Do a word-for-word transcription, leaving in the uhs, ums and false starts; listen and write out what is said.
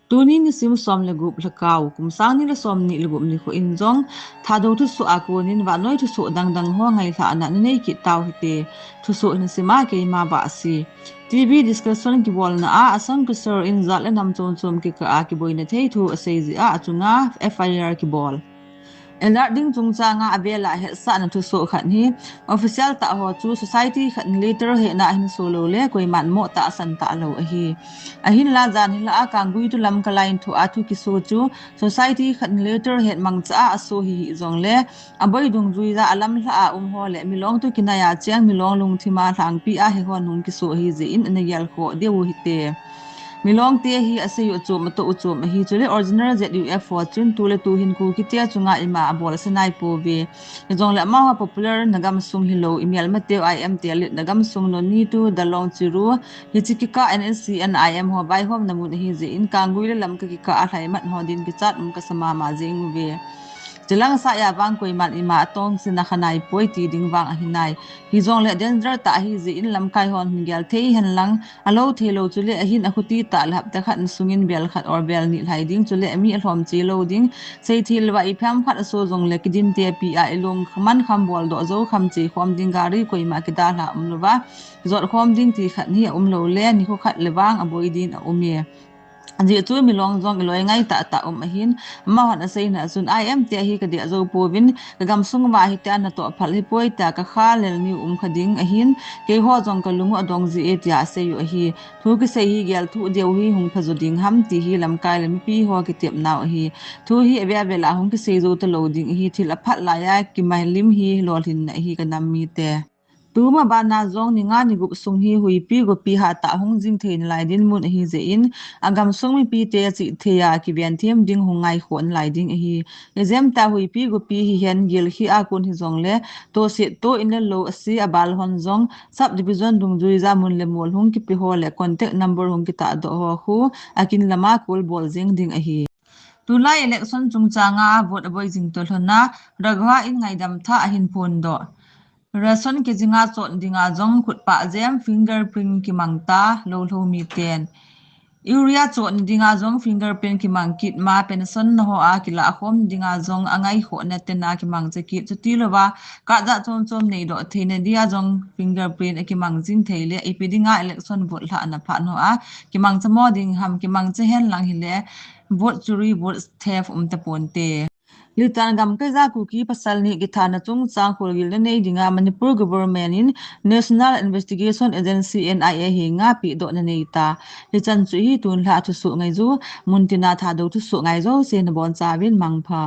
Tuni nisim som le gup Lhakao, kum sang ni le som ni le gup nikho in jong Thadou thusoh a konin vannoi thusoh dangdang ho ngailhahna nanei kit tau hite. Thusoh hinsim a keima Bahsi. T V discussion kibolna a Assam Kishore in jat le nam chom chom kikah a kiboina thei thu asei jeh a achunga F I R kibol. Alert ding chungchang a avel a hetsahna thusoh khat hi official tah ho chu society khat in letter hetna ahin so lou le koiman mo tahsan talou ahi. Ahinla jan hilai a Kanggui tolam Kalay in thu a thu kiso chu society khat in letter het mangcha a aso hi hih jongle aboi dungjuia alamlha a um ho le milong toh kinai a cheng milong lungthim a lhangpi a he hon hung kiso ahi jeh in ana gelkhoh diu hite. Milong te hi asei u chom atoh u chom ahi chule original Z U F ho chun tu le tu hin Kuki te chunga ima abol asanai pouve. Hijongle amaho popular na gamsung hilou imelmateu I M te lit na gamsung Noney toh Dalong Chiru hiche kikah N S C N I M ho vaihomna mun ahi jeh in Kanggui le Lamka kikah a lhaimat ho din kichat um kasa mama jeng uve. Chulang sah a vang koiman ima atongsen akhanai poi ti ding vang ahinai. Hijongle danger tah ahi jeh in lamkai hon hin gel thei hen lang alou theilou chule ahin akhuti tah le hapta khat in sungin bel khat or bel ni lhai ding chule ami alhom che lou ding. Seithil va ipham khat aso jongle kidin tepi a ilung man kham boldoh jou kham che khom ding gari koima kidalha umlouva jot khom ding ti khat hi aumlou le nikho khat le vang aboi din aume. Ajeh chu milong jong iloi ngai tahtah um ahin, amahon aseina chun I M te hi kadeh jou pouvin, kagamsung uva hitia natoh phal hipoi tia kakha lel niu um kha ding ahin, keiho jong kalung u adong jeh e tia asei u ahi. Thu kisei hi gel thuh diu hi hung phajo ding ham ti hi lamkai le mipi ho kitepnau ahi. Thu hi avel vel a hung kisei jou talou ding ahi, thil aphat laiya kimalim hi lolhinna ahi kanam mite. Tuma bana jong ni nga ni gup sung hi Huipi Gopi hatah hung jing thei nalai dinmun ahi jeh in, agamsung mipite achih thei a kiven them ding hung ngaikhoh nalai ding ahi. Ijemtia Huipi Gopi hihen gilkhia kon hijongle, tohset toh in le lou ase abal hon jong, sub division dungjuija mun le mol hung kipe ho le contact number hung kitahdoh ho khu akin lama call bol jeng ding ahi. Tulai election chungchanga vote aboi jing toh lhona, Raghwa in ngaidam thah ahin phondoh. Ration kijinga chot dinga jong khutpah jem fingerprint kimang ta, lou lhou miten. Urea chotna dinga jong fingerprint kimang kit ma, pension na ho a kilah khom dinga jong angaikhohna tena kimangcha kit. Chutilouva, kaja chom chom neidoh theina dia jong fingerprint akimang jing thei le, ipi dinga election vote lhahna phat ho a kimangcha mo ding ham, kimangcha hen lang hile, vote churi, vote theft um taponte. Litan gamkaija Kuki pasal ni kithana chungchang kholgilna nei dinga Manipur government in National Investigation Agency, N I A henga pehdohna neita. Hichan chu hi tunlhah thusoh ngaiju, muntina Thadou thusoh ngai jouse nabonchauvin mangpha.